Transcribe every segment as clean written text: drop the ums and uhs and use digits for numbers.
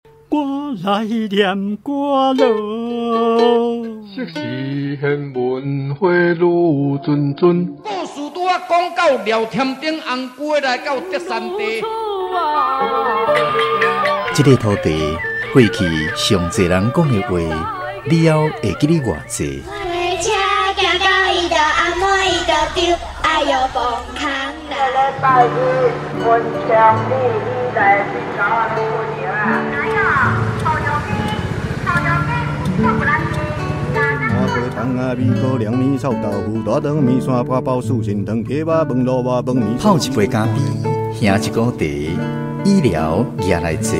我來念歌囉。昔時玄文花女谆谆。故事拄仔講到廖添丁紅龜來到德山地。這个土地過去上濟人講的話，了後會記得偌濟？泡一杯咖啡，喝一壺茶，醫療也來坐，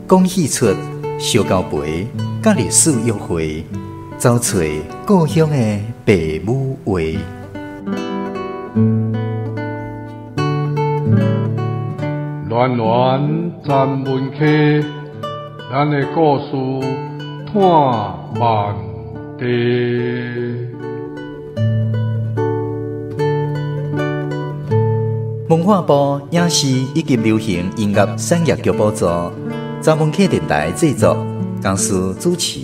講戲出燒交陪，佮歷史約會，走揣故鄉的爸母話。暖暖咱文溪，咱的故事伴万地。文化部影視以及流行音樂產業局補助，查文溪電台製作，公司主持。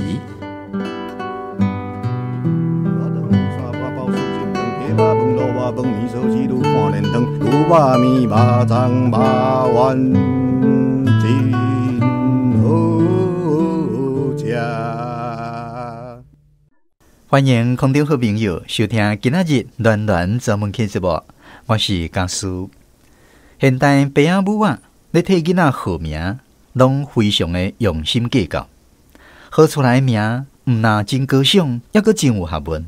歡迎空中好朋友收聽今仔日暖暖查文溪節目，我是家師。現代爸仔母仔咧替囡仔號名，攏非常的用心計較，號出來的名毋但真高尚，猶閣真有學問。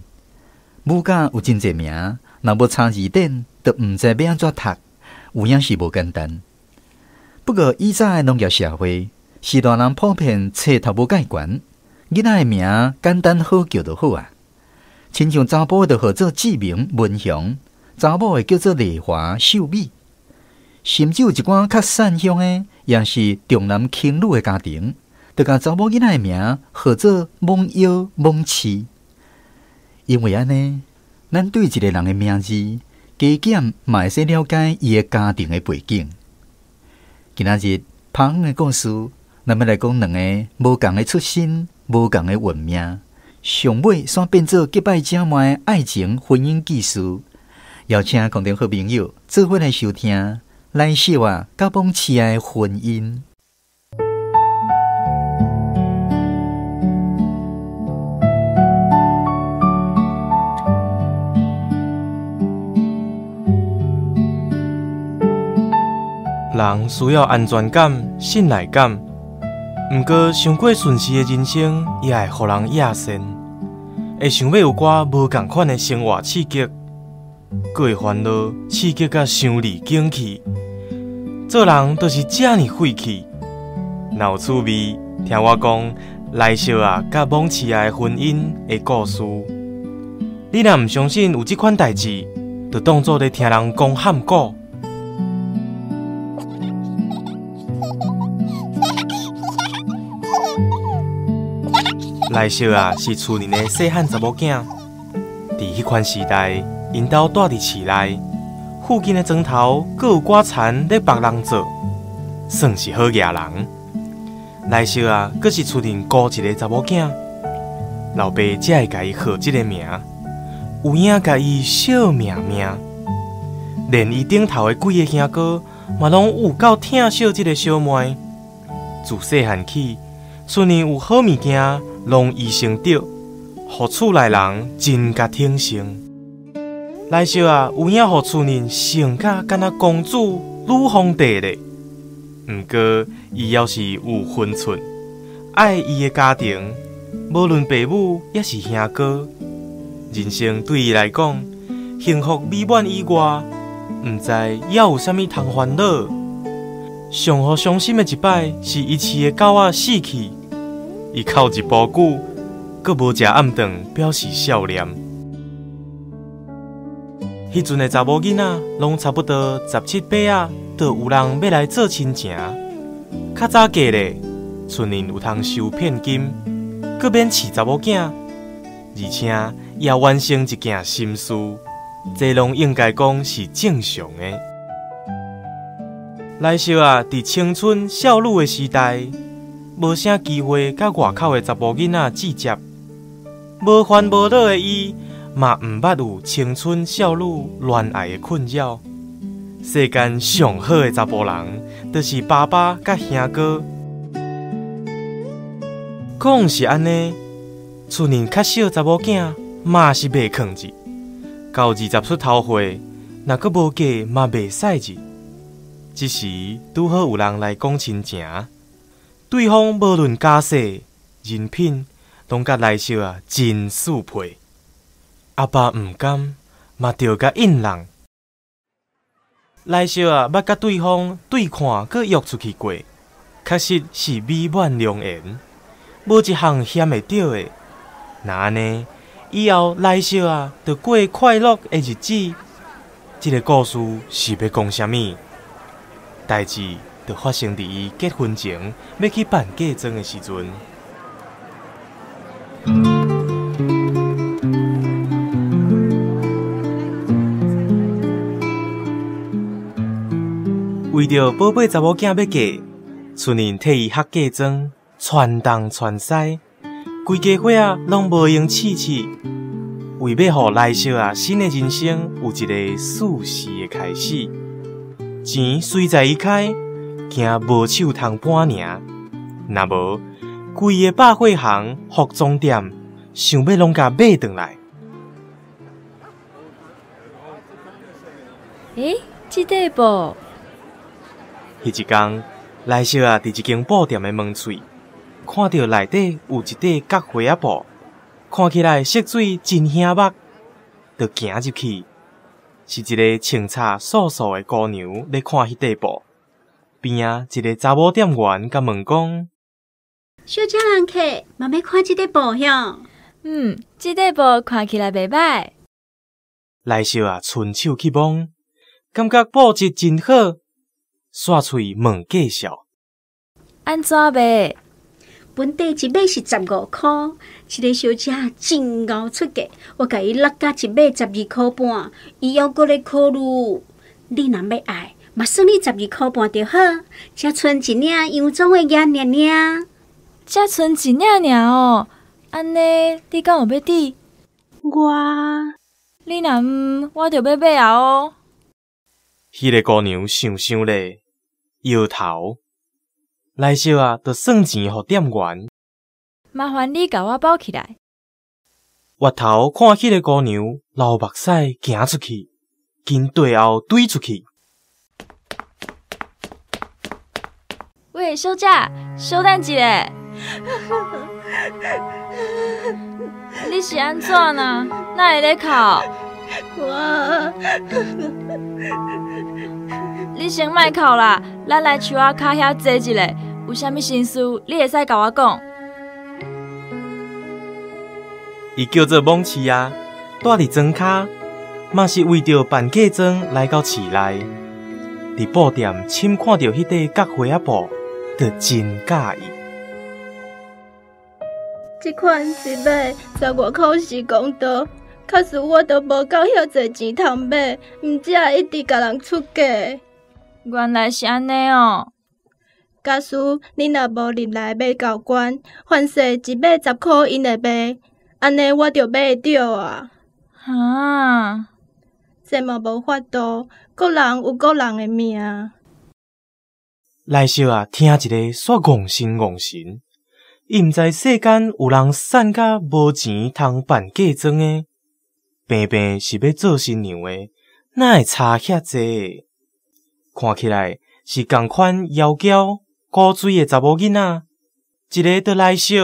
母家有真濟名，若無查字典，就毋知欲按怎讀，有影是無簡單。不過以早的農業社會，是大人普遍冊頭無蓋懸，囡仔的名簡單好叫就好啊。親像查埔的就號做志明、文雄，查某的叫做麗華、秀美。甚至有一寡較散鄉的，也是重男輕女的家庭，就共查某囡仔的名號做罔腰、罔市。因為按呢，咱對一個人的名字加減嘛會使了解伊的家庭的背景。今仔日拍遠的故事，咱欲來講兩个無仝的出身、無仝的運命，上尾煞變做結拜姊妹的愛情婚姻記事。邀請空中好朋友做伙來收聽來小仔佮罔市的婚姻。人需要安全感、信賴感，毋過傷過順遂的人生也會予人厭世，會想欲有寡無仝款的生活刺激，閣會煩惱刺激甲傷離景氣。做人就是遮爾廢氣。若有趣味，聽我講來小仔佮罔市仔的婚姻的故事。你若毋相信有這款代誌，就當做咧聽人講譀古。來小仔是厝裡的細漢查某囝，佇彼款時代，𪜶兜住佇市內，附近的莊頭閣有寡田咧別人做，算是好額人。來小仔閣是厝裡孤一個查某囝，老爸才會共伊號這个名，有影共伊惜命命，連伊頂頭的幾个兄哥嘛攏有夠疼惜這个小妹。自細漢起，厝裡有好物件，攏伊先著，予厝內人真共挺身。來小仔有影予厝人生甲敢若公主、女皇帝咧。毋過伊猶是有分寸，愛伊的家庭，無論爸母抑是兄哥，人生對伊來講，幸福美滿以外，毋知猶有啥物通煩惱。上予傷心的一擺，是伊飼的狗仔死去。伊哭一晡久，閣無食暗頓，表示少年。彼陣的查某囡仔，攏差不多十七八仔，就有人欲來做親情。較早嫁咧，厝裡有通收聘金，閣免飼查某囝，而且也完成一件心事，這攏應該講是正常的。來小仔佇青春少女的時代，無啥機會佮外口的查埔囡仔接觸，無煩無惱的伊，嘛毋捌有青春少女戀愛的困擾。世間上好的查埔人，就是爸爸佮兄哥。講是按呢，厝內較小查某囝嘛是袂囥日，到20出頭歲，若閣無嫁嘛袂使日。這時拄好有人來講親情，對方無論家世、人品，攏佮來小仔真相配。阿爸毋甘，嘛著共應人。來小仔捌佮對方對看，閣約出去過，確實是美滿良緣，無一項嫌會著的。若按呢，以後來小仔就過快樂的日子。這个故事是欲講啥物？代誌就發生佇伊結婚前欲去辦嫁妝的時陣。為著寶貝查某囝欲嫁，厝內替伊合嫁妝，傳東傳西，規家伙仔攏無閒試試。為欲予來小仔新的人生有一个舒適的開始，錢隨在伊開，驚無手通搬爾。若無，規个百貨行、服裝店，想欲攏共買轉來。欸，這塊布。彼一工，來小仔佇一間布店的門喙，看著內底有一塊菊花仔布，看起來色水真顯目，就行入去。是一个穿插素素的姑娘咧看彼塊布，邊仔一个查某店員共問講：小姐人客，嘛欲看這塊布囥？嗯，這塊布看起來袂䆀。來小仔伸手去摸，感覺布質真好。煞喙問介紹，按怎賣？本底一碼是15箍，這个小姐真𠢕出價，我共伊落價一碼12箍半，伊猶閣咧考慮。你若欲愛，嘛算你12箍半就好，才賰一領洋裝的額爾爾。才賰一領爾哦，按呢你敢有欲佇？我，你若毋，我就欲買啊哦。彼个姑娘想想咧，搖頭。來小仔就算錢予店員。麻煩你共我包起來。回頭看彼个姑娘流目屎行出去，緊綴後追出去。喂，小姐，稍等一下。你是按怎啊？哪會咧哭？我，你先莫哭啦，咱來樹仔跤遐坐一下，有啥物心事，你會使共我講。伊叫做罔市啊，住佇莊跤，嘛是為著辦嫁妝來到市內。佇布店親看著彼塊菊花仔布，就真佮意。這款一碼10外箍是公道。假使我都無夠遐濟錢通買，毋才會一直共人出價。原來是按呢哦。假使你若無入來買夠懸，凡勢一碼10箍𪜶會賣，按呢我就買會著啊。哈，這嘛無法度，各人有各人的命。來小仔聽一个煞戇神戇神，伊毋知世間有人散甲無錢通辦嫁妝的。平平是欲做新娘的，哪會差遐濟？看起來是仝款妖嬌古錐的查某囡仔，一个就來小，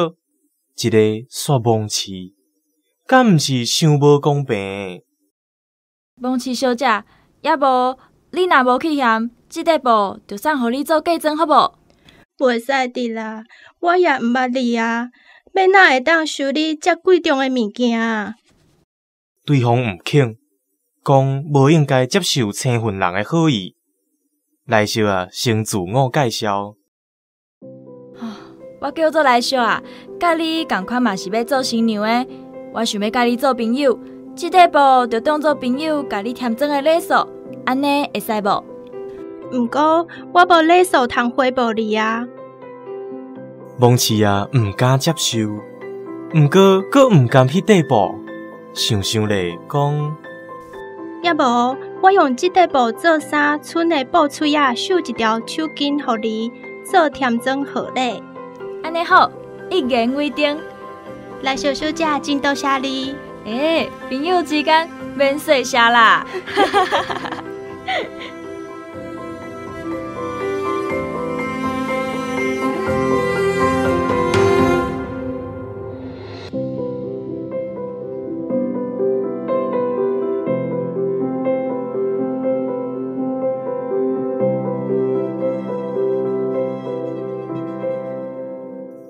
一个煞罔市，敢毋是傷無公平？罔市小姐，抑無你若無去嫌，這塊布就送予你做嫁妝好無？袂使得啦，我也毋捌你啊，欲哪會當收你遮貴重的物件啊？對方毋肯，講無應該接受生份人的好意。來小仔先自我介紹。我叫做來小仔，佮你仝款嘛是欲做新娘的，我想欲佮你做朋友，這塊布就當做朋友，共你添妝的禮數，按呢會使無？毋過我無禮數通回報你啊。罔市仔毋敢接受，毋过阁毋甘彼块布，想想咧讲，抑无我用这块布做衫，賰的布穗仔绣一条手巾予你，做添妆贺礼。按呢好，一言为定。来小小姐，真多谢你。欸，朋友之间免说谢啦。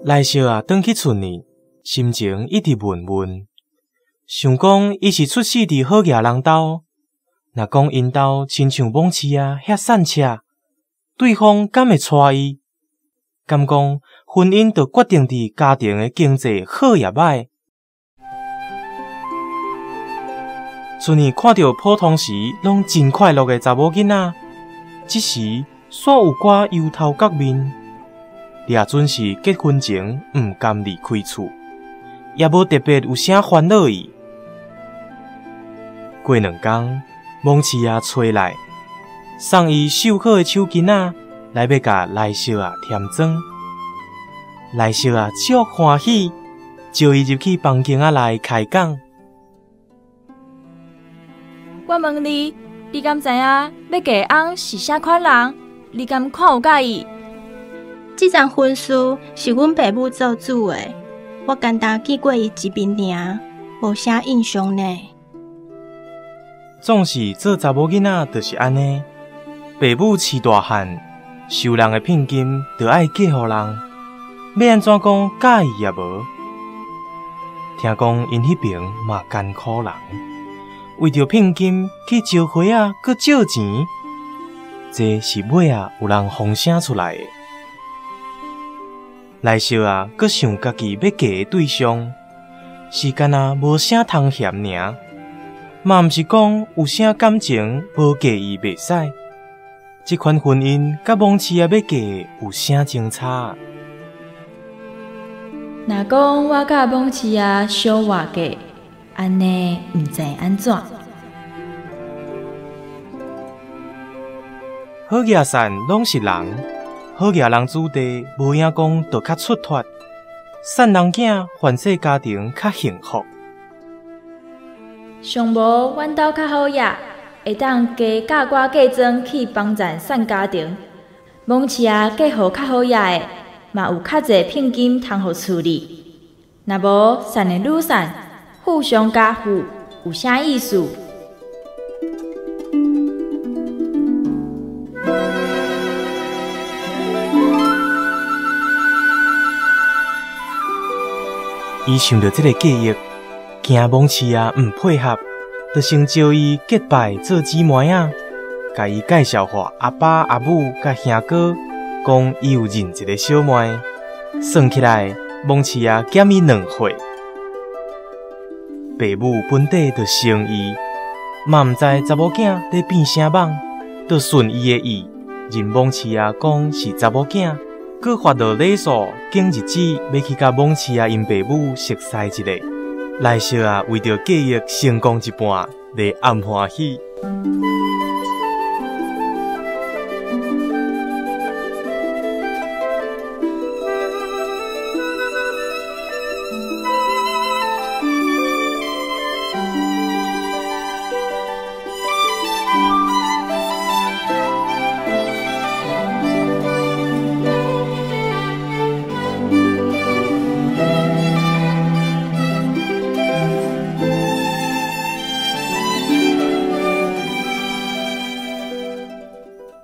来少啊，转去厝里，心情一直闷闷，想讲伊是出世伫好额人兜，若讲𪜶兜亲像罔市仔遐散赤，对方敢会娶伊？敢讲婚姻就决定伫家庭的经济好抑歹？厝里看著普通时拢真快乐的查某囡仔，这时煞有寡忧头角面。掠准是结婚前毋甘离开厝，也无特别有啥烦恼伊。过两工，罔市仔揣来，送伊绣好的手巾仔，来欲共来少仔添妆。来少仔足欢喜，招伊入去房间仔内开讲。我问你，你敢知影欲嫁的翁是啥款人？你敢看有佮意？这桩婚事是阮爸母做主的，我简单见过伊一面尔，无啥印象呢。总是做查某囡仔就是按呢，爸母饲大汉，收人的聘金就爱嫁予人，欲按怎讲佮意也无。听讲𪜶彼边嘛艰苦人，为著聘金去招花仔，阁借钱，这是尾仔有人风声出来的。来少啊，阁想家己欲嫁的对象，是敢若无啥通嫌尔，嘛毋是讲有啥感情无嫁伊袂使。这款婚姻佮罔市仔欲嫁的有啥相差？若讲我佮罔市仔小活嫁，按呢毋知按怎？好额散拢是人。好额人子弟无影讲就较出脱，散人囝凡势家庭较幸福。上无阮兜较好额，会当加教寡嫁妆去帮赞散家庭。罔市仔嫁予较好额的，嘛有较济聘金通予厝里。若无散的愈散，互相加负，有啥意思？伊想著这个计划，惊罔市仔毋配合，就先招伊结拜做姊妹仔，共伊介绍予阿爸阿母佮兄哥，讲伊有认一个小妹。算起来，罔市仔减伊2岁。爸母本底就生伊，嘛毋知查某囝咧变啥蠓，就顺伊的意，认罔市仔讲是查某囝。阁发落礼数，拣日子欲去共罔市仔𪜶爸母熟似一下。来少仔为著计划成功一半，咧暗欢喜。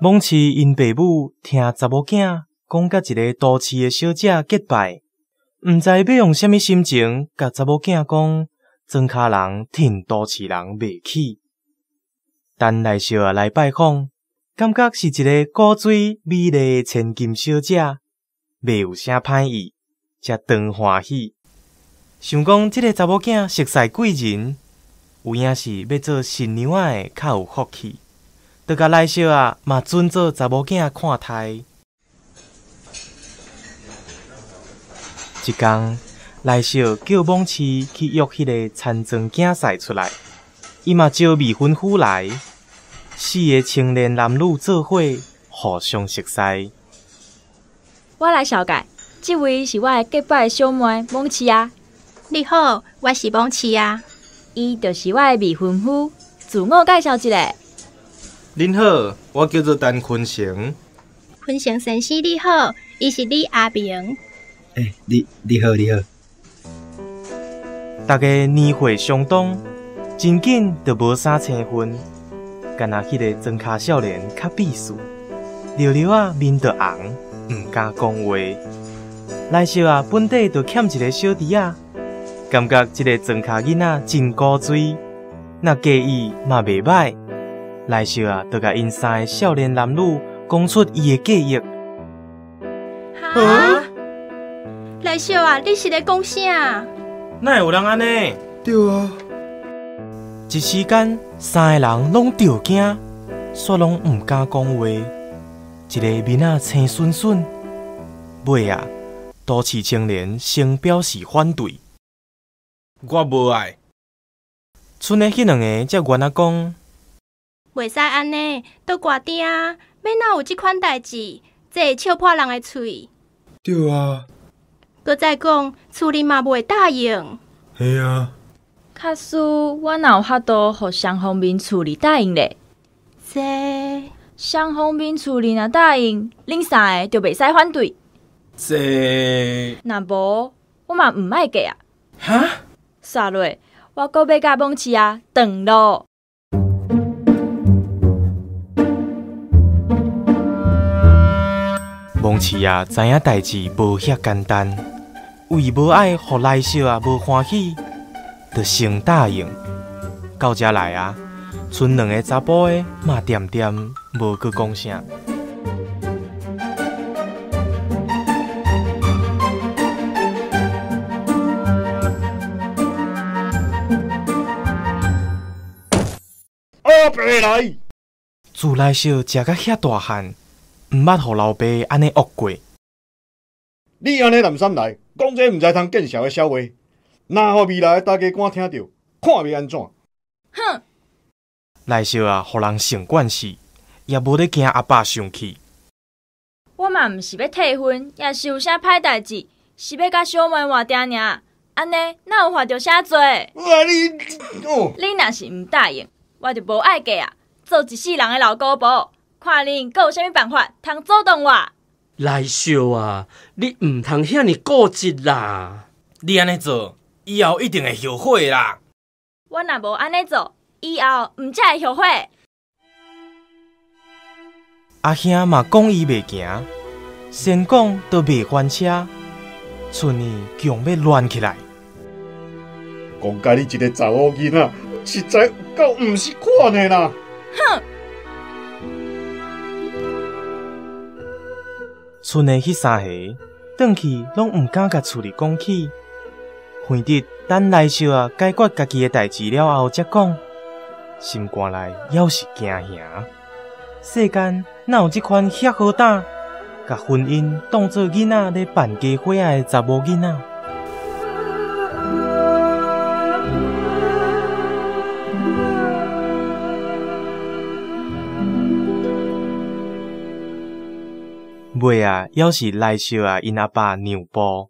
罔市𪜶爸母听查某囝讲，佮一个都市的小姐结拜，毋知欲用啥物心情，共查某囝讲，庄跤人趁都市人袂起。等来少仔来拜访，感觉是一个古錐美丽的千金小姐，袂有啥歹意，才当欢喜。想讲这个查某囝熟似贵人，有影是欲做新娘仔的较有福气。就共来少仔嘛准做查某囝看待。一工，來小叫罔市去約彼个田庄囝婿出來，伊嘛招未婚夫來，四个青年男女做伙，互相熟似。我來紹介，這位是我的結拜小妹罔市啊。你好，我是罔市啊。伊就是我的未婚夫，自我介紹一下。恁好，我叫做陳坤成。坤成先生你好，伊是李阿明。欸，你好，你好。大家年歲相當，真緊就無啥生分，干焦彼个庄跤少年較鄙視，尿尿仔面就紅，毋敢講話。來小啊，本底就欠一個小弟仔，感覺這个莊跤囡仔真古錐，若嫁伊嘛袂歹。來小啊，就共𪜶三个少年男女講出伊的計劃。哈？來小啊，你是咧講啥？哪會有人按呢？對啊。一時間，三个人攏著驚，煞攏毋敢講話。一个面仔青恂恂，尾啊，都市青年先表示反對。我無愛。賰的彼兩个才原仔講，袂使按呢，都偌鼎啊，欲哪有這款代誌？這會笑破人的喙。對啊。閣再講，厝裡嘛袂答應。嘿啊。假使我若有法度予雙方面厝裡答應咧，這雙方面厝裡若答應，恁三個就袂使反對。這若無，我嘛毋愛嫁啊。哈？煞落，我閣欲佮罔市仔斷咯。罔市仔知影代誌無遐簡單，為無愛予來小仔無歡喜，就先答應。到遮來啊，賰兩个查埔的嘛恬恬無閣講啥。阿伯來，自來小食甲遐大漢，毋捌予老爸按呢惡過。你按呢南山來，講這毋知通見笑的痟話，若予未來的大家官聽著，看欲按怎？哼！來小啊，予人性慣勢，也無咧驚阿爸生氣。我嘛毋是欲退婚，也是有啥歹代誌，是欲共小妹換鼎爾。按呢，哪有犯著啥罪？啊你哦！你若是毋答應，我就無愛嫁啊，做一世人的老姑婆，看恁閣有啥物辦法通阻擋我？來小啊，你毋通遐爾固執啦！你按呢做，以後一定會後悔啦。我若無按呢做，以後毋才會後悔。阿兄嘛講伊袂行，先講都袂翻車，村裡強欲亂起來。講甲你一个查某囡仔，實在有夠毋是款的啦！哼！賰的彼三个，轉去攏毋敢共厝裡講起，橫佇等來小仔解決家己的代誌了後才講，心肝內猶是驚嚇。世間哪有這款遐好膽，共婚姻當做囡仔咧扮家伙仔的查某囡仔？尾啊，猶是來小仔𪜶阿爸讓步。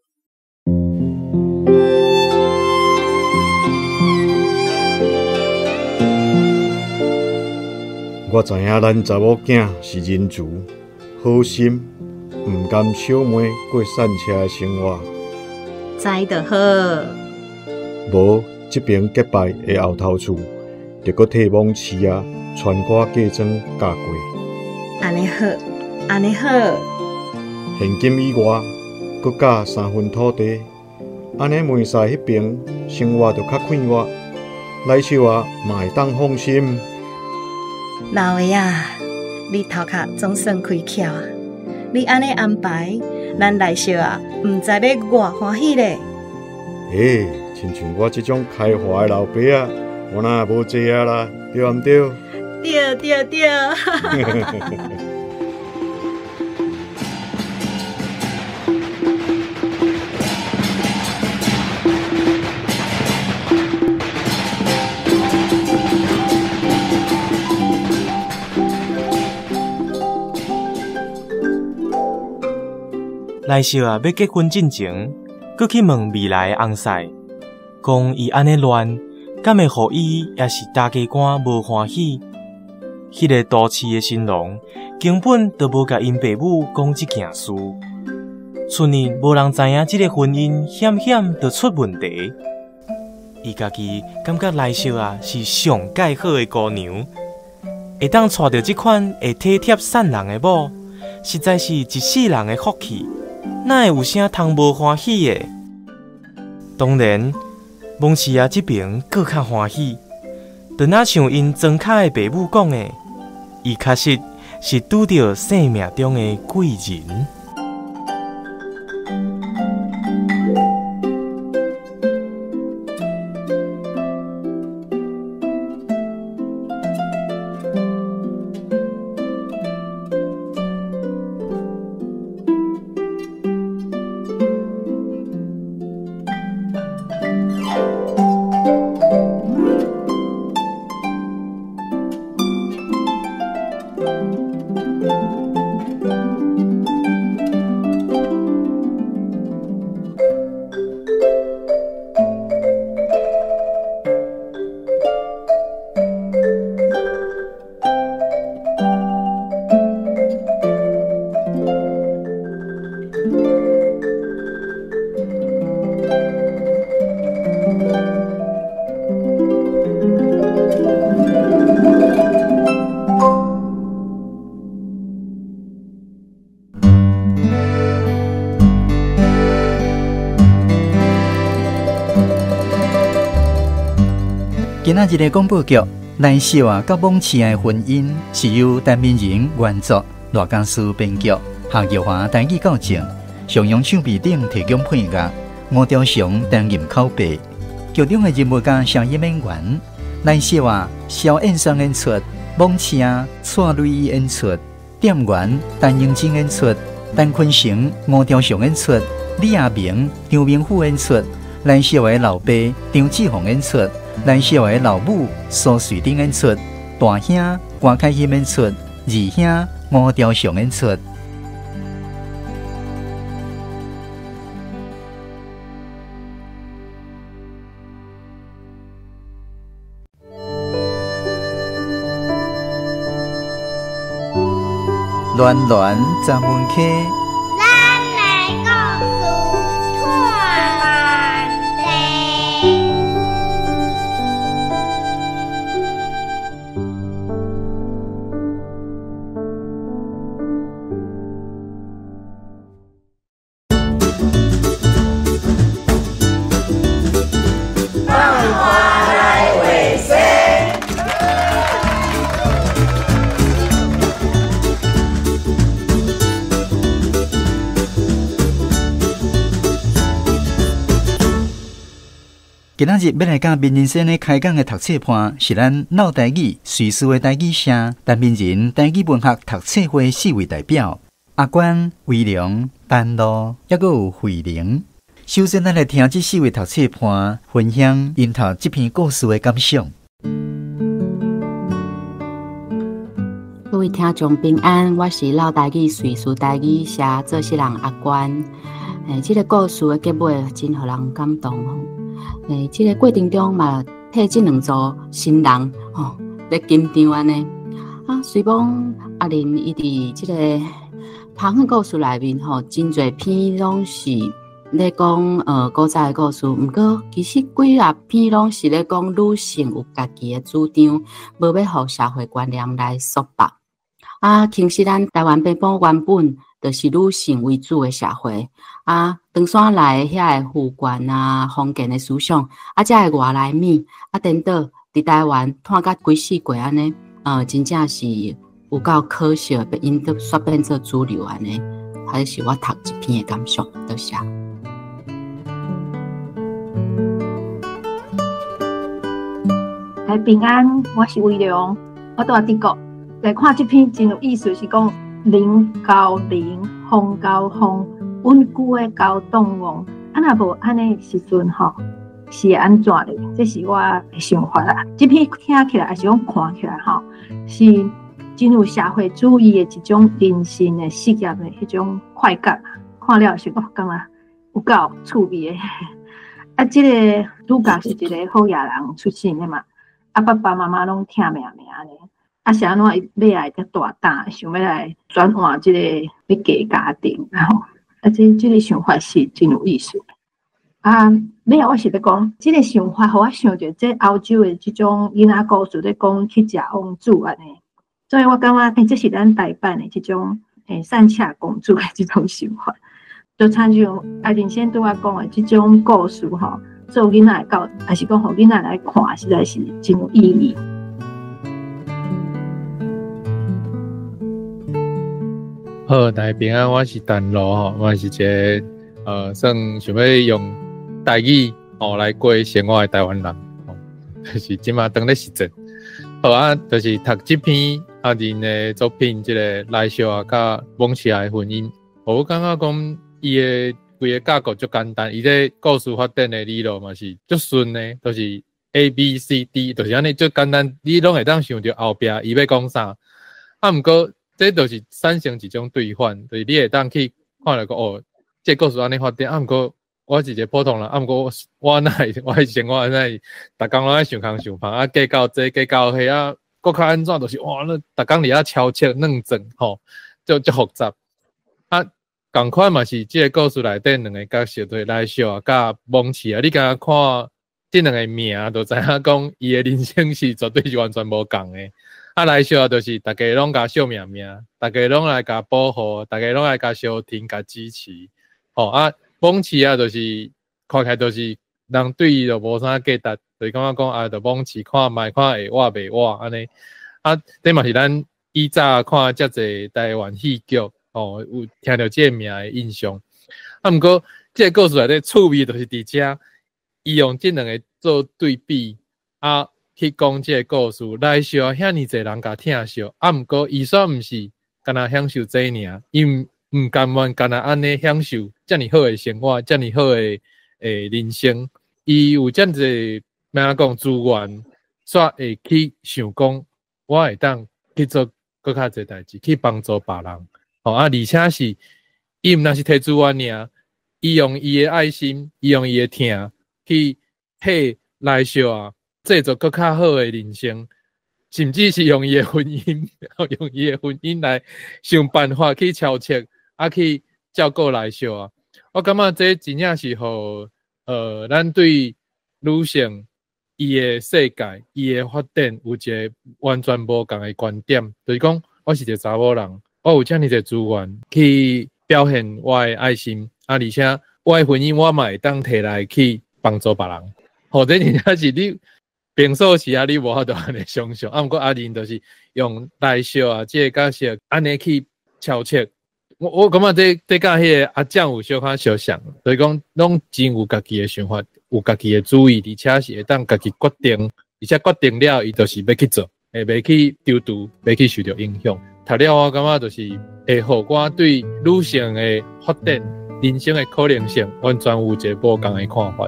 我知影咱查某囝是仁慈、好心，毋甘小妹過散車的生活。知就好。無，這爿結拜的後頭厝，就閣替罔市仔穿歌嫁妝嫁過。按呢好，按呢好。現金以外，閣加3分土地，按呢梅賽彼爿生活就較快活，來小仔嘛會當放心。老的啊，你頭殼總算開竅啊！你按呢安排，咱來小啊，毋知欲偌歡喜咧。欸，親像我這種開懷的老爸啊，我哪會無濟啊啦，對毋對？對對對。來惜啊，欲結婚進前，閣去問未來的翁婿，講伊按呢亂，敢會予伊抑是大家官無歡喜？彼個都市的新郎根本就無共𪜶爸母講這件事，村裡無人知影這个婚姻險險就出問題。伊家己感覺來惜啊是上蓋好的姑娘，會當娶著這款會體貼善人的某，實在是一世人的福氣，哪會有啥通無歡喜的？當然，蒙氏啊這爿閣較歡喜，就若像𪜶莊跤的爸母講的，伊確實是拄著生命中的貴人。今仔日的廣播劇《來惜啊佮罔市的婚姻》是由陳明仁原作，賴家書編劇，夏玉華台語教正，上揚唱片頂提供配樂，吳朝祥擔任口白。劇中的人物佮聲音演員，來惜啊蕭燕雙演出，罔市啊蔡蕊伊演出，店員陳英珍演出，陳坤成、吳朝祥演出，李亞明、張明虎演出，來惜的老爸張志宏演出。來惜的老母蘇瑞珍演出，大兄郭凱欣演出，二兄吳朝祥演出。暖暖十门溪。今仔日欲來佮民人生咧開講的讀冊伴，是咱老台語瑞士的台語社陳明仁台語文學讀冊會四位代表阿關、威龍、丹露，抑閣有慧玲。首先，咱來聽這四位讀冊伴分享𪜶讀這篇故事的感想。各位聽眾平安，我是老台語瑞士台語社做事人阿關。這个故事的結尾真予人感動。這个過程中嘛，替這兩組新人吼咧緊張按呢。啊，雖講阿玲伊佇這个拍粉故事內面吼，真濟篇攏是咧講古早的故事，毋過其實幾若篇攏是咧講女性有家己的主張，無欲予社會觀念來束縛。啊，其實咱台灣北部原本就是女性為主的社會，啊，唐山來的遐個父權啊、封建的思想，啊，才會外來物，啊，顛倒佇台灣拖甲規世界按呢，真正是有夠可惜，被𪜶都煞變做主流按呢，還是我讀這篇的感想，多謝。大家平安，我是威龍，我住德國。來看這篇真有意思，是講人交人，風交風，穩固的交動王。啊，若無按呢時陣吼，是會按怎咧？這是我的想法啦。這篇聽起來，還是講看起來吼，是真有社會主義的一種人生的事業的彼種快感。看看了是我感覺有夠趣味的。啊，這个主角是一个好野人出身的嘛，啊，爸爸媽媽攏疼命命按呢。啊，是按怎伊尾仔會遮大膽，想欲來轉換這个欲嫁家庭，然後啊，這个想法是真有意思。啊，尾仔我是欲講，這个想法予我想著，這歐洲的這種囡仔故事咧講去食王子按呢，所以我感覺，這是咱台版的這種散赤公主的這種想法。就親像阿仁先拄仔講的這種故事吼，做囡仔教，還是講予囡仔來看，實在是真有意義。好，大家平安，我是陳露吼，我是一个算想欲用台語吼來過生活的台灣人，吼，就是這馬當咧實踐。好啊，就是讀這篇阿仁的作品，這个來惜仔佮罔市仔的婚姻，我感覺講伊的規個架構足簡單，伊這故事發展的理路嘛是足順的，就是 A B C D，就是按呢足簡單，你攏會當想著後壁伊欲講啥。啊，毋過這就是產生一種對反，就是你會當去看著講哦，這個故事按呢發展，啊，毋過我是一個普通人，啊，毋過我哪會我的生活哪會，逐工攏愛想空想芳，啊，計較這計較彼啊，閣較按怎，就是哇，那逐工佇遐超切軟轉吼，足複雜。啊，仝款嘛是這个故事內底兩个角色，就是來惜仔佮罔市仔，你敢若看這兩个名，就知影講伊的人生是絕對是完全無仝的。啊，來惜仔就是逐家攏共惜命命，逐家攏來共保護，逐家攏來共相挺、共支持。吼啊，罔市仔就是看起來就是人對伊就無啥價值，就是感覺講啊，就罔市看覓看會活袂活按呢。啊，這嘛是咱以早看遮濟台灣戲劇，吼，有聽著這个名的印象。啊，毋過這个故事內底趣味就是佇遮，伊用這兩个做對比，啊，去講這个故事，來惜仔遐爾濟人共疼惜，啊，毋過伊煞毋是干焦享受這爾，伊毋甘願干焦按呢享受遮爾好的生活，遮爾好的人生，伊有遮濟欲按怎講資源，煞會去想講，我會當去做閣較濟代誌，去幫助別人。吼啊，而且是伊毋但是提資源爾，伊用伊的愛心，伊用伊的疼去替來惜仔製造閣較好的人生，甚至是用伊的婚姻，用伊的婚姻來想辦法去超切，啊去照顧來惜仔。我感覺這真正是予咱對女性伊的世界、伊的發展有一个完全無仝的觀點，就是講我是一个查某人，我有遮爾濟資源去表現我的愛心，啊，而且我的婚姻我嘛會當提來去幫助別人。吼，這真正是你平素時啊，你無法度按呢想象，啊，毋過阿仁就是用來惜仔這个角色按呢去超切。我感覺這佮彼个阿醬有小可相像，就是講攏真有家己的想法，有家己的主意，而且是會當家己決定，而且決定了，伊就是欲去做，會袂去躊躇，袂去受著影響。讀了我感覺就是會予我對女性的發展、人生的可能性，完全有一个無仝的看法。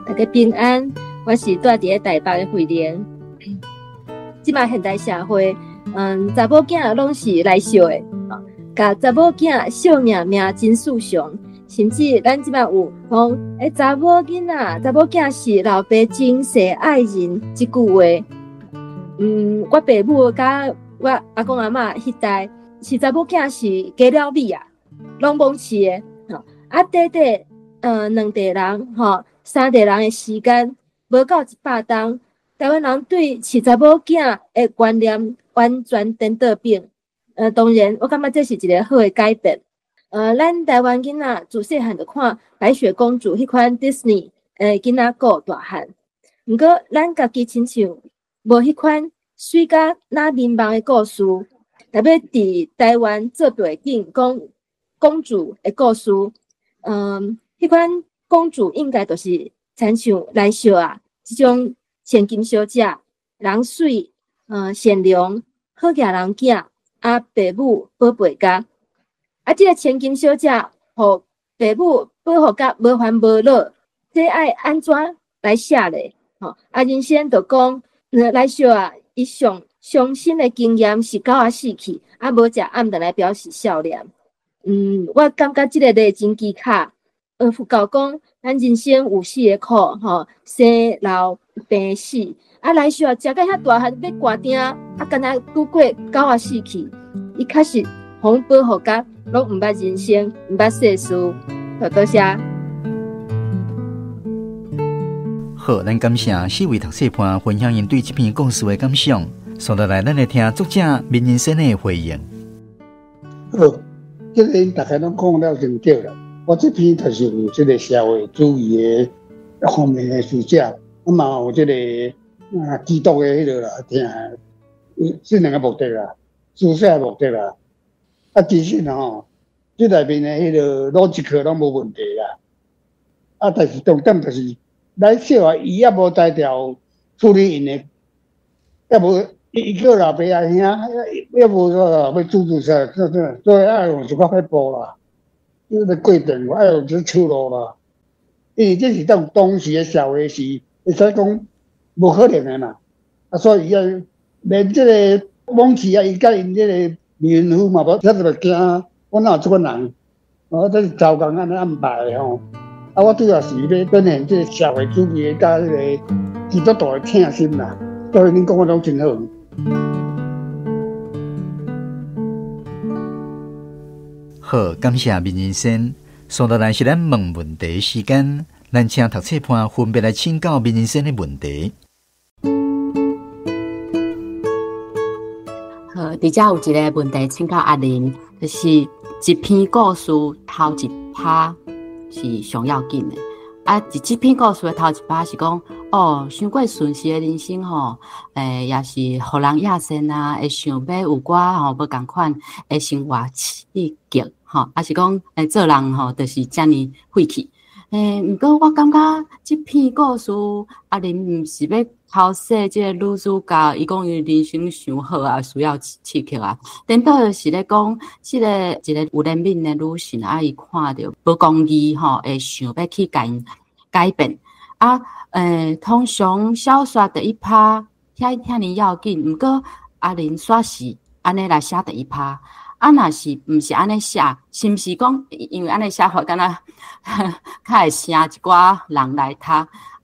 大家平安，我是住佇咧台北的慧蓮。這擺現代社會，查某囝攏是來惜的，共查某囝惜命命真輸常，甚至咱這擺有講，查某囡仔、查某囝是老爸珍惜愛人這句話。我爸母佮我阿公阿嬤彼代是查某囝是加了米啊，攏罔市的，吼，啊，短短，兩代人，吼，三代人的時間，無夠100冬。台灣人對飼查某囝的觀念完全顛倒變。當然，我感覺這是一个好的改變。咱台灣囡仔自細漢就看《白雪公主》彼款迪士尼的囡仔故大漢，毋過咱家己親像無彼款媠甲若眠夢的故事，特別佇台灣做背景講公主的故事，彼款公主應該就是親像來惜仔這種千金小姐，人媠，善良，好額人囝，啊，爸母寶貝家。啊，這个千金小姐，予爸母保護甲無煩無惱，這愛按怎來寫咧？吼，啊，人生就講，來惜仔，伊上傷心的經驗是94去，啊無食暗頓來表示少年。我感覺這個例真技巧。佛教講，咱人生有四个苦，吼，生老病死。啊，來小食甲遐大漢欲掛定，啊，敢若拄過94去，伊確實予阮保護甲攏毋捌人生，毋捌世事。好，多謝。好，咱感謝四位讀冊伴分享𪜶對這篇故事的感想。接落來，咱來聽作者閔仁生的回應。好，這个𪜶大家攏講了真對啦。我這篇就是有這個社會主義的方面的思想，啊嘛有這個啊基督的彼个啦，聽，這兩個目的啦，思想的目的啦。啊，其實吼，這內面的彼个邏輯課攏無問題啦。啊，但是重點就是來小啊，伊猶無才調處理𪜶的，猶無伊叫老爸阿兄，猶無說欲煮煮啥，所以愛用一寡撇步啦。這个過程愛用這出路啦，因為這是當時的社會是會使講無可能的嘛，啊，所以伊連這个罔市啊，伊佮𪜶這个未婚夫嘛，無遐特別驚，我哪有這款人？哦，這是糟工按呢安排的吼。啊，我主要是欲展現這個社會主義的佮這个基督徒的疼心啦，所以恁講的攏真好。好，感謝閔仁生。接落來是咱問問題時間，咱請讀冊伴分別來請教閔仁生的問題。好，佇遮有一个問題請教阿玲，就是一篇故事頭一拍是上要緊的。啊，佇這篇故事的頭一拍是講，哦，傷過順遂的人生吼，也是予人野心啊，會想欲有寡吼無仝款的生活刺激吼，啊是講，做人吼就是遮爾廢去。毋過我感覺這篇故事阿玲毋是欲偷寫這个女主角，伊講伊人生傷好啊，需要刺激啊。顛倒是咧講，這个一个有憐憫的女性啊，伊看著無公義吼，會想欲去共𪜶改變啊。通常小說第一拍遐遐爾要緊，毋過阿玲煞是按呢來寫第一拍。啊，若是毋是按呢寫，是毋是講因為按呢寫法敢若較會成一寡人來讀？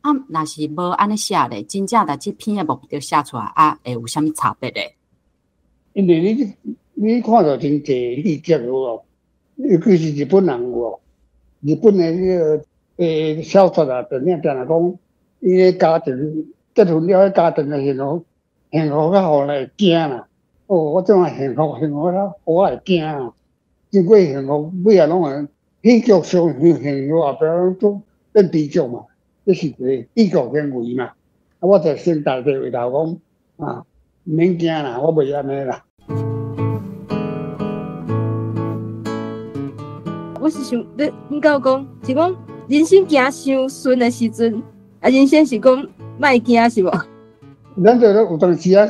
啊，若是無按呢寫咧，真正佇這篇的目的寫出來啊，會有啥物差別咧？因為你看著真濟戲劇有無？尤其是日本人有無？日本的彼个小說啊、電影，定定講伊个家庭結婚了，家庭的幸福，幸福甲予人會驚啦。哦，我這馬幸福，幸福了，我會驚啊！真過幸福，尾仔攏會喜劇上幸福，後壁攏總變悲劇嘛。這是一個喜劇行為嘛。啊，我就先大地回頭講啊，毋免驚啦，我袂按呢啦。我是想欲請教講，是講人生行傷順的時陣，啊，人生是講莫驚是無？咱就有當時啊，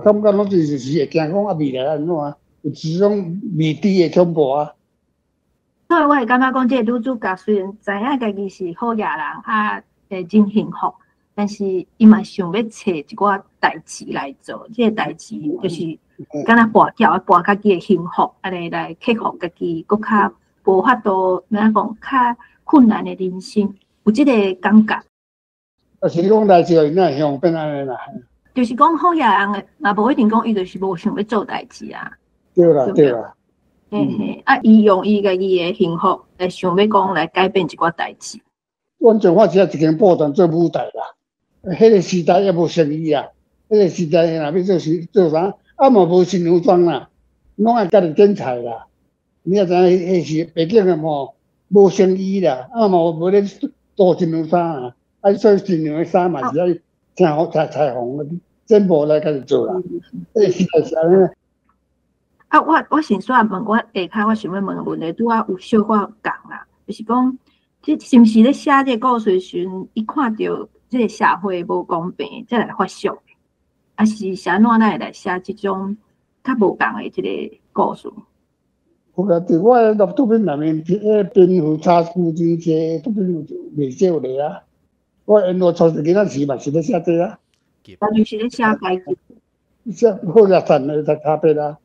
感覺攏就是會驚講啊，未來按怎，有這種未知的恐怖啊。所以我會感覺講，這个女主角雖然知影家己是好野人啊，會真幸福，但是伊嘛想欲揣一寡代誌來做，這个代誌就是敢若跋筊，跋家己的幸福，按呢來克服家己閣較無法度，按怎講較困難的人生，有這个感覺。啊，是講來自哪向變按呢啦？就是講好野人的，嘛無一定講伊就是無想欲做代誌啊。對啦，對啦。嘿嘿，啊，伊用伊家己的幸福來想欲講來改變一寡代誌。阮彰化只一間布團做舞台啦，彼个時代猶無生意啊，彼个時代若欲做是做啥，啊嘛無新娘妝啦，攏愛家己剪裁啦。你也知影，彼時北京的吼無生意啦，啊嘛無咧做新娘衫啊，啊所以新娘的衫嘛是愛請好裁裁縫剪布來家己做啦。彼个時代是按呢。啊，我先煞問我下跤，我想欲問个問題，拄仔有小可仝啦，就是講，這是毋是咧寫這个故事時陣，伊看著這个社會無公平，才來發想，啊是啥怎咱會來寫這種較無仝的這个故事？有啦，佇我的作品內面，彼个貧富差距真濟，作品有袂少咧啊。我因為初時囡仔時嘛是咧寫這啊。啊，就是咧寫階級。這好額散的就差別啦。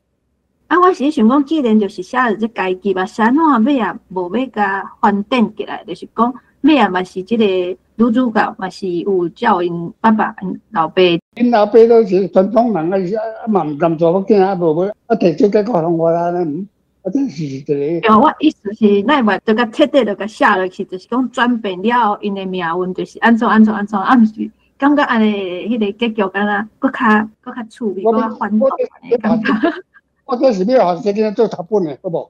啊，我是想講，既然就是寫這階級啊，是按怎尾仔無欲共翻轉起來，就是講尾仔嘛是這個女主角嘛是有照𪜶爸爸𪜶老爸。𪜶老爸都是傳統人啊，啊嘛毋甘查某囝啊，無欲啊提出解決方法啊，啊這是一個。對，我意思是，咱嘛就共徹底就共寫落去，就是講轉變了後，𪜶的命運就是按怎按怎按怎，啊毋是感覺按呢彼個結局敢若閣較閣較趣味，閣較反動的感覺。我這是欲予細囝做讀本的，好無？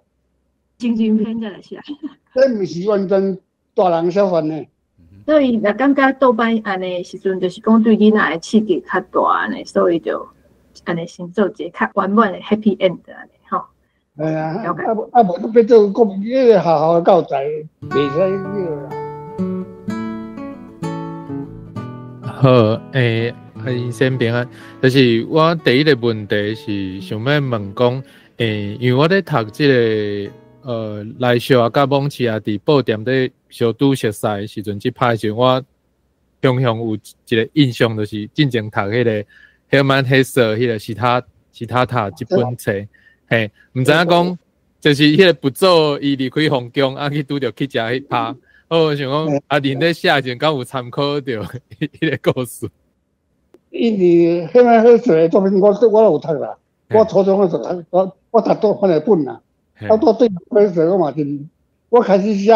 精神片才來寫。這毋是完全大人小份的。所以若感覺倒擺按呢時陣，就是講對囡仔的刺激較大按呢，所以就按呢先做一個較圓滿的 happy end 按呢吼。係啊，啊無啊無，欲做國彼個學校的教材，袂使那個啦。好，欸，先平安，就是我第一個問題是想欲問講，因為我咧讀這個來小仔佮罔市仔佇布店咧相拄熟似的時陣，這拍的時陣，我雄雄有一個印象，就是進前讀彼個赫曼赫瑟彼個史塔塔這本冊，嘿，毋知影講，就是彼個不做伊離開皇宮，啊去拄著乞食彼拍，我想講，啊，恁咧寫時陣敢有參考著彼個故事？因為赫曼赫瑟的作品我，我都有讀啦。我初中的時候讀，我讀到翻譯本啦。啊，我對赫瑟我嘛真，我開始寫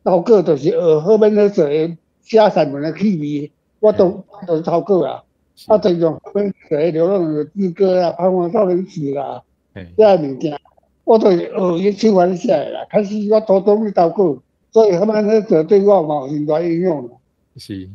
投稿就是學赫曼赫瑟的寫散文的趣味，我都都是投稿啦。啊，就用赫曼赫瑟的流浪的之歌啊，彷徨少年時啦，這个物件，我都是學伊手法寫的啦。開始我初中去投稿，所以赫曼赫瑟對我嘛有真大影響啦。是。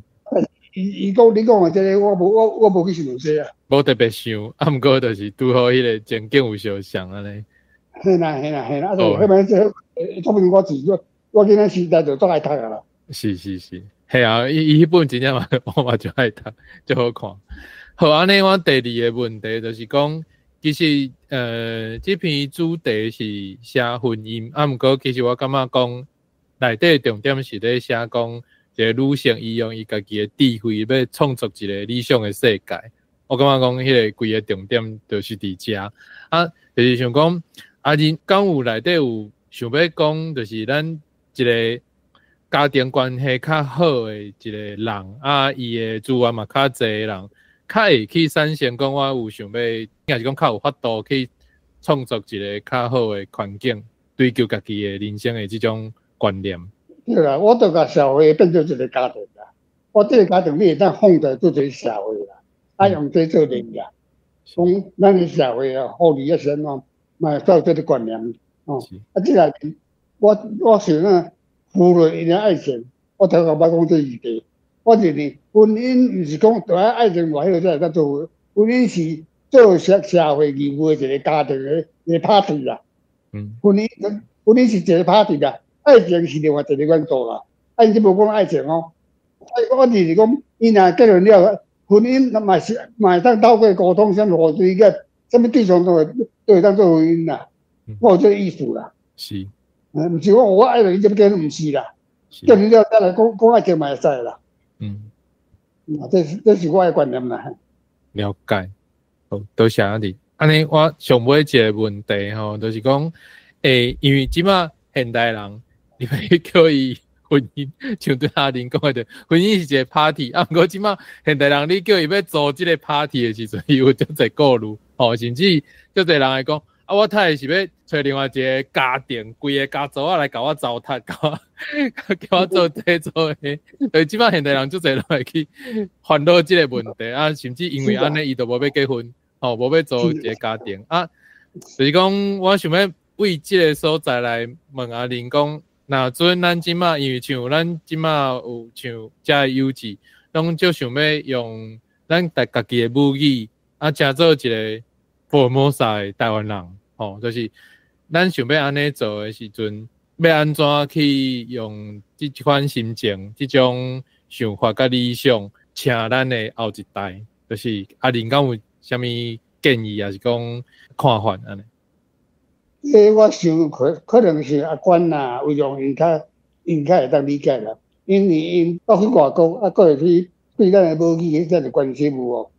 伊伊講你講的這个，我無我我無去想這啊。無特別想，啊，毋過就是拄好彼個情景有相像按呢。嘿啦嘿啦嘿啦，啊，就彼擺這作品我自我我囡仔時代就足愛讀啊啦。是是是，嘿啊，伊伊彼本真正嘛，我嘛足愛讀，足好看。好，按呢我第二个問題就是講，其實這篇主題是寫婚姻，啊，毋過其實我感覺講內底重點是咧寫講一個女性伊用伊家己的智慧欲創造一個理想的世界。我感覺講彼個規个重點就是佇遮啊，就是想講啊，恁敢有內底有想欲講，就是咱一個家庭關係較好的一個人啊，伊的資源嘛較濟的人，較會去產生講我有想欲，抑是講較有法度去創造一個較好的環境，追求家己的人生的這種觀念。對啦，我就共社會變做一個家庭啦。我這個家庭你會當放大做一個社會啦，啊用這做例啦。講咱的社會啊，福利啊是按怎，嘛會有這個觀念哦。啊，這內面我我想啊，忽略𪜶的愛情，我頭拄捌講這議題。我認為婚姻毋是講著愛愛情偌好才會當做，婚姻是做社社會義務的一個家庭的一個 party 啦。婚姻婚姻是一個 party 啦。愛情是另外一個元素啦，啊，𪜶這無講愛情哦，我就是講，𪜶若結婚了，婚姻嘛是嘛會當透過溝通，啥物互對個，啥物對象都會都會當做婚姻啦。我有這個意思啦。是。毋是講我愛著𪜶才欲結婚，毋是啦。結婚了再來講講愛情嘛會使啦。這是這是我的觀念啦。了解。好，多謝阿弟。按呢，我上尾一個問題吼，就是講，因為這馬現代人。你欲叫伊婚姻，像對阿玲講的，婚姻是一個 party 啊。毋過這馬現代人，你叫伊欲組這個 party 的時陣，伊有足濟顧慮，吼，甚至足濟人會講，啊，我太太是欲揣另外一個家庭，規個家族仔來共我糟蹋，共我叫我做這做彼。所以這馬現代人足濟人會去煩惱這個問題啊，甚至因為按呢，伊就無欲結婚，吼，無欲組一個家庭啊。就是講，我想欲為這個所在來問阿玲講。若準咱這馬，因為像咱這馬有像遮的幼稚，攏足想欲用咱家家己的母語啊，成做一個福爾摩沙的台灣人，吼，就是咱想欲按呢做的時陣，欲按怎去用這款心情、這種想法佮理想，請咱的後一代，就是阿玲敢有啥物建議，抑是講看法按呢？這我想可可能是阿關啊，為讓𪜶較𪜶較會當理解啦。因為𪜶到去外國，啊，閣會去對咱的母語彼個關心有無？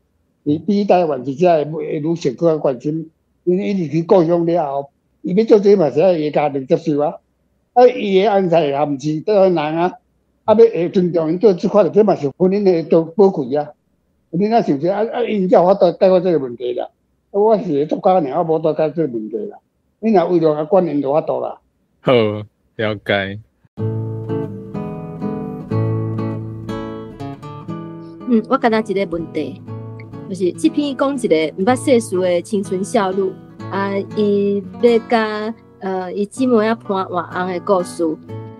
比台灣這遮的女性閣較關心，因為伊離開故鄉了後，伊欲做這嘛是愛伊家庭接受啊。啊，伊的翁婿也毋是台灣人啊，啊，欲會尊重𪜶做這款的，這嘛是婚姻的都寶貴啊。你若想說啊，𪜶才有法度解決這個問題啦。我是個作家爾，我無法度解決這個問題啦。你若為了較管𪜶就有法度啦。好，了解。我敢若一个問題，就是這篇講一个毋捌世事的青春少女，啊，伊欲佮伊姊妹仔伴換翁的故事。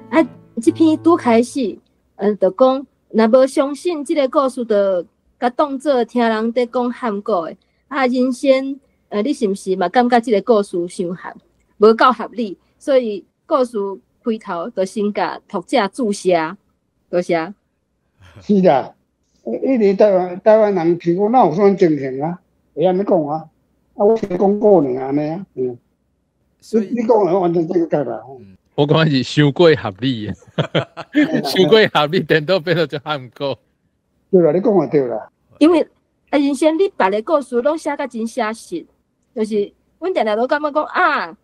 啊，這篇拄開始，就講若無相信這个故事，就共當做聽人佇講漢古的。啊，人生，你是毋是嘛感覺這个故事傷合，無夠合理？所以故事開頭就先共讀者注射，多謝。是啦。因為台灣人聽講哪有啥物情形啊？會按呢講啊？啊，我是講過年按呢啊。嗯。你講的完全正確啦。我感覺是傷過合理，傷過合理，顛倒變做做韓國。對啦，你講的對啦。因為啊，人生你別个故事攏寫甲真寫實，就是阮定定攏感覺講啊，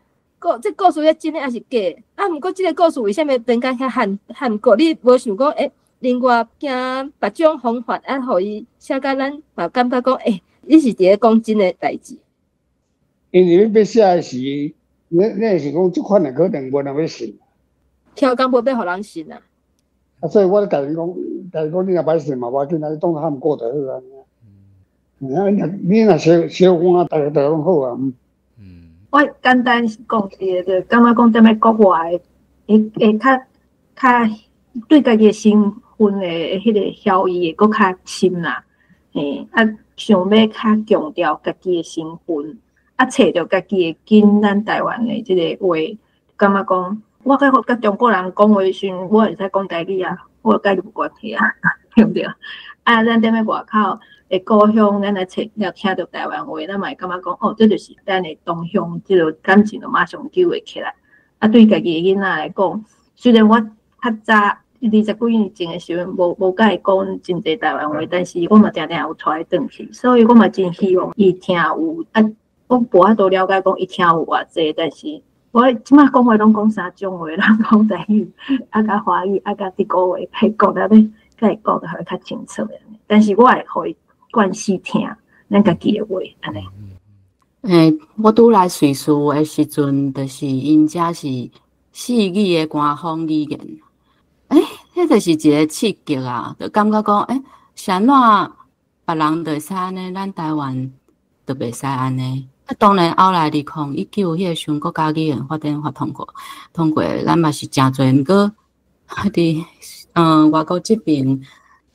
這故事是真的還是假的？啊，毋過這个故事為啥物變甲遐韓國？你無想講欸？另外，驚別種方法啊，予伊寫甲咱嘛感覺講，欸，你是佇咧講真的代誌。因為你欲寫的時，你是講這款的可能無人欲信。超工無欲予人信啊！啊，所以我共伊講，你若歹信嘛，無要緊啊，你當喊過就好啊。啊，你若小小講啊，逐家攏好啊。我簡單講一個，就感覺講踮咧國外，會較對家己的身份的彼個效益會閣較深啦，嘿，啊，想欲較強調家己的身份，啊，揣著家己的根，咱台灣的這个話，感覺講，我佮中國人講話時陣，我會使講台語啊，我佮伊無關係啊，對毋對？啊，咱踮咧外口的故鄉，咱來揣了聽著台灣話，咱嘛會感覺講，哦，這就是咱的同鄉，這个感情就馬上揪會起來。啊，對家己的囡仔來講，雖然我較早20幾年前的時陣，無佮伊講真濟台灣話，但是我嘛定定有帶伊轉去，所以我嘛真希望伊聽有啊，我無法度了解講伊聽有偌濟，但是我這馬講話攏講三種話，攏講台語，啊佮華語，啊佮德國話，佮講了咧，佮伊講得會較清楚。但是我會予伊慣勢聽咱家己的話，按呢。欸，我拄來瑞士的時陣，就是𪜶遮是四語的官方語言。欸，彼就是一个刺激啊！就感覺講，欸，是按怎別人就會使按呢，咱台灣就袂使按呢。啊，當然後來2019彼個時陣，國家語言發展法通過，咱嘛是誠濟。毋過佇外國這邊，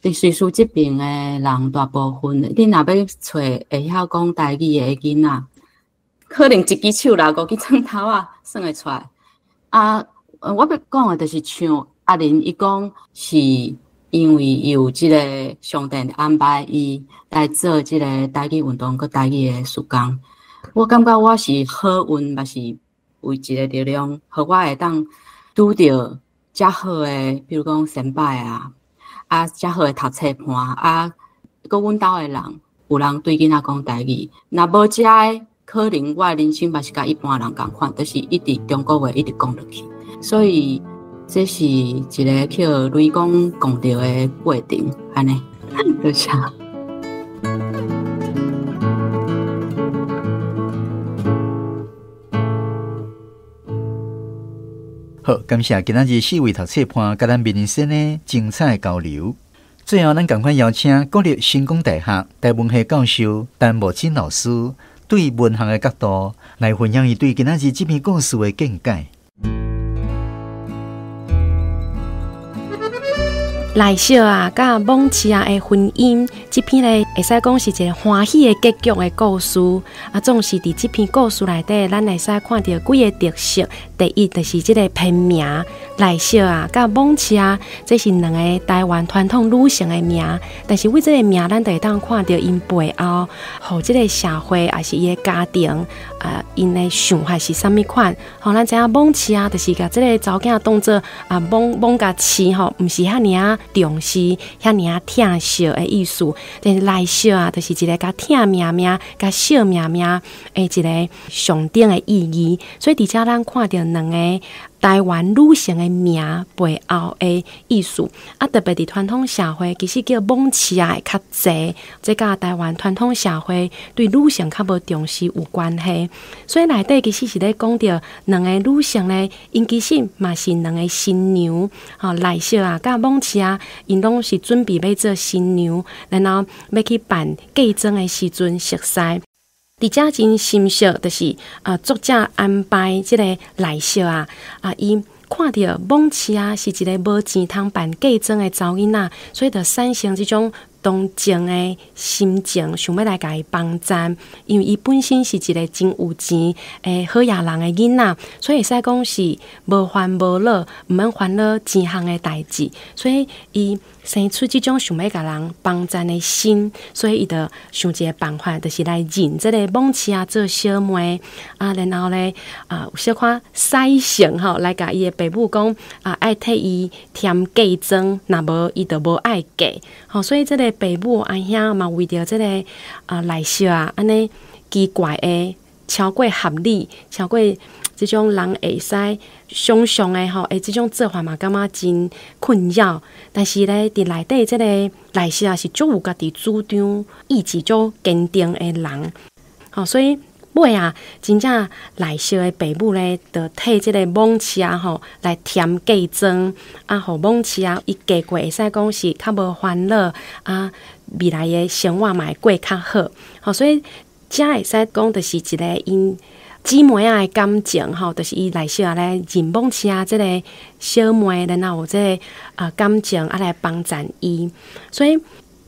佇瑞士這邊的人大部分，你若欲揣會曉講台語的囡仔，可能一支手啦，五支指頭仔算會出來。啊，我欲講的就是像阿玲伊講，是因為伊有這个上帝安排伊來做這个台語運動佮台語的事工。我感覺我是好運，嘛是有一个力量，予我會當拄著遮好的，比如講先輩啊，啊遮好的讀冊伴啊，閣阮兜的人有人對囡仔講台語，若無遮的，可能我的人生嘛是佮一般人仝款，就是一直中國話一直講落去，所以。這是一个去雷公講著的過程，按呢，多謝。好，感謝今仔日四位讀冊伴佮咱面生的精彩交流。最後，咱仝款邀請國立成功大學台文系教授陳慕貞老師，對文學的角度來分享伊對今仔日這篇故事的見解。內惜啊，佮罔市仔的婚姻，這篇咧會使講是一个歡喜的結局的故事。啊，總是佇這篇故事內底，咱會使看著幾个特色。第一，就是這个片名內惜啊，佮罔市仔，這是兩个台灣傳統女性的名。但是為這个名，咱就會當看著𪜶背後，予這个社會，抑是伊的家庭，啊，𪜶的想法是啥物款？吼，咱知影罔市啊，就是共这个查某囝当做啊，罔罔共饲吼，毋是遐尔仔重视，遐尔仔疼惜的意思。但是来惜啊，就是一个共疼命命、共惜命命的一个上顶的意义。所以伫遮咱看著两个台湾女性的名背后的意思，啊，特别伫传统社会，其实叫罔市啊会较济，这佮台湾传统社会对女性较无重视有关系。所以内底其实是咧讲著两个女性咧，𪜶其实嘛是两个新娘，吼，赖惜啊，佮罔市啊，𪜶拢是准备欲做新娘，然后欲去办嫁妆的时阵熟似。伫遮真心惜，就是啊，作者安排这个赖惜啊，啊，伊看著罔市啊是一个无钱通办嫁妆的查某囡仔，所以就产生这种同情的心情，想欲来共伊帮赞，因为伊本身是一个真有钱的好野人的囡仔，所以会使讲是无烦无恼，毋免烦恼钱项的代志，所以伊生出这种想欲共人帮赞的心，所以伊就想一个办法，就是来认这个罔市仔做小妹啊，然后咧啊，有小可使性吼，来共伊的爸母讲啊，爱替伊添嫁妆，若无伊就无爱嫁，吼，所以这个爸母阿兄嘛，为著这个啊赖惜啊，按呢奇怪的超过合理，超过这种人会使想象的吼，欸，这种做法嘛，感觉真困扰。但是咧，伫内底这个赖惜啊，是足有家己主张、意志足坚定的人，吼，所以尾啊，真正赖惜的爸母咧，就替这个罔市仔吼来添嫁妆，啊，予罔市仔伊嫁过会使讲是较无烦恼，啊，未来的生活嘛会过较好，吼，所以遮会使讲就是一个𪜶姊妹仔的感情吼，就是伊赖惜仔来认罔市仔这个小妹，然后有这个啊感情啊来帮赞伊，所以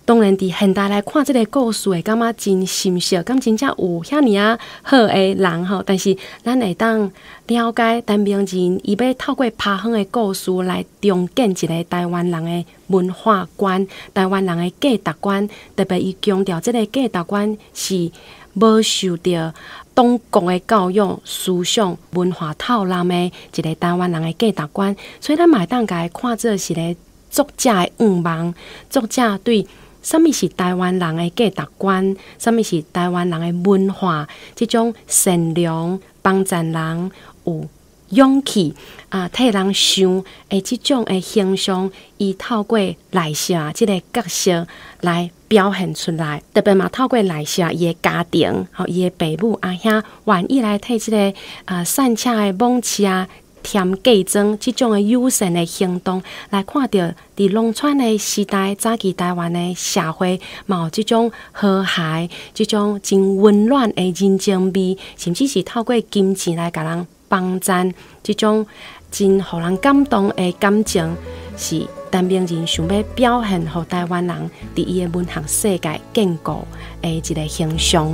当然伫现代来看这个故事，会感觉真心惜，敢真正有遐尔仔好的人吼。但是咱会当了解陈明仁伊欲透过拍远的故事来重建一个台湾人的文化观、台湾人的价值观，特别伊强调这个价值观是无受著党国的教育、思想、文化套滥的一个台湾人的价值观，所以咱嘛会当共伊看做是个作者的愿望，作者对啥物是台湾人的价值观，啥物是台湾人的文化，这种善良、帮赞人、有勇气啊，替人想的这种的形象，伊透过赖惜仔这个角色来表现出来，特别嘛透过赖惜仔伊的家庭，吼，伊的爸母阿兄愿意来替这个啊散赤的罔市仔添嫁妆这种的友善的行动，来看著伫农村的时代，早期台湾的社会嘛有这种和谐、这种真温暖的人情味，甚至是透过金钱来共人帮赞，这种真予人感动的感情，是陈明仁想欲表现予台湾人伫伊的文学世界建构的一个形象。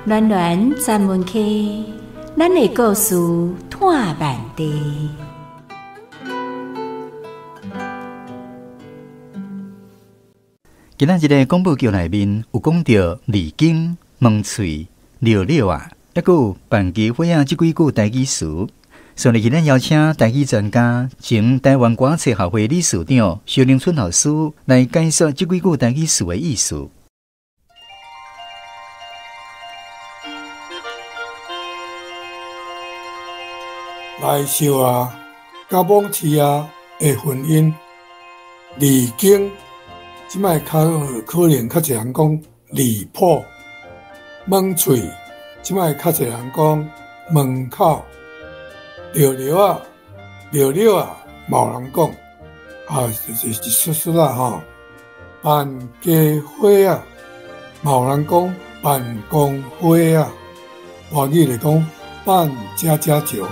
暖暖专门区，咱的故事拖慢地。今仔日的广播剧内面有讲著二更、门喙、尿尿啊，抑阁有办家伙仔这几句台语词。所以，咱邀请台语专家、前台湾歌册协会理事长萧玲春老师来解说这几句台语词的意思。赖惜仔佮罔市仔的婚姻，二更，这摆较可能较济人讲二铺，门喙，这摆较济人讲门口，尿尿仔，尿尿仔，嘛有人讲，啊，就是一丝丝啦吼。办家伙仔，嘛有人讲办公伙仔，外语来讲办家家酒。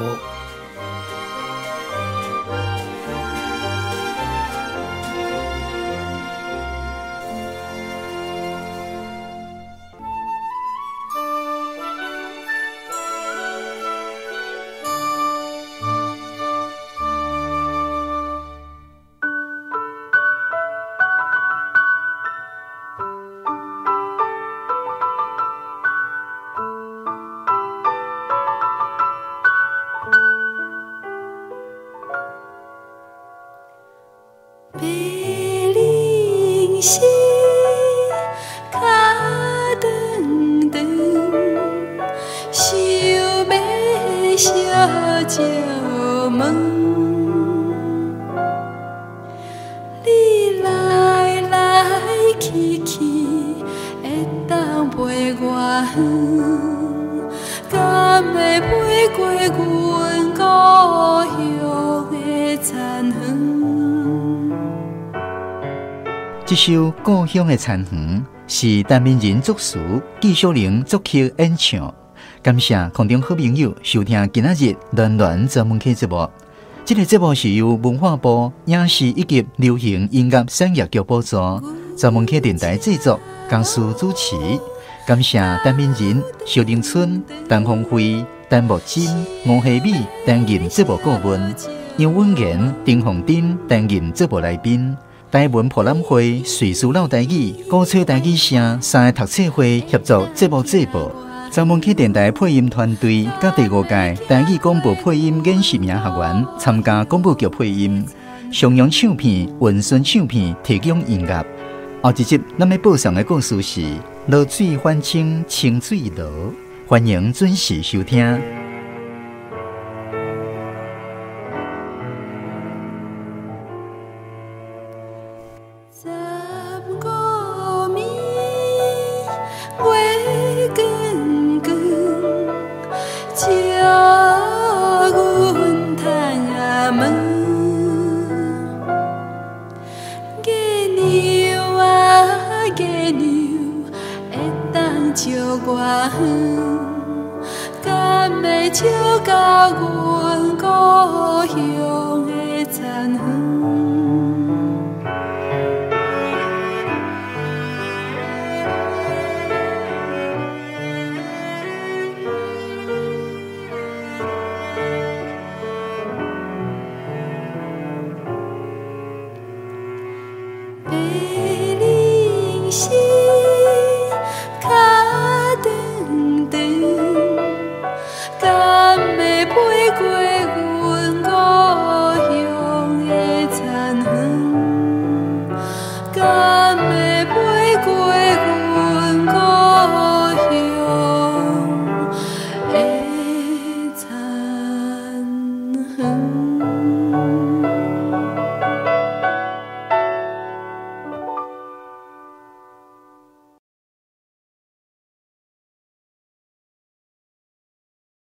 石门，你來來去去，會當飛偌遠？敢會飛過阮故鄉的田園？這首《故鄉的田園》是陳明仁作詞，紀小玲作曲演唱。感謝空中好朋友收聽今仔日暖暖專門客節目。這個節目是由文化部影視以及流行音樂產業局補助，專門客電台製作，江蘇主持。感謝陳明仁、蕭玲春、陳鳳慧、陳木珍、吳希美擔任節目顧問，楊文賢、丁鳳珍擔任節目來賓。台文博覽會、瑞士老台語、鼓吹台語聲三个讀冊會協助節目製播。專門客電台配音團隊佮第五屆台語廣播配音演習名學員參加廣播劇配音，松陽唱片、雲順唱片提供音樂。後一集咱欲播送的故事是《濁水反清清水濁》，歡迎準時收聽。敢會笑到阮故鄉的田園？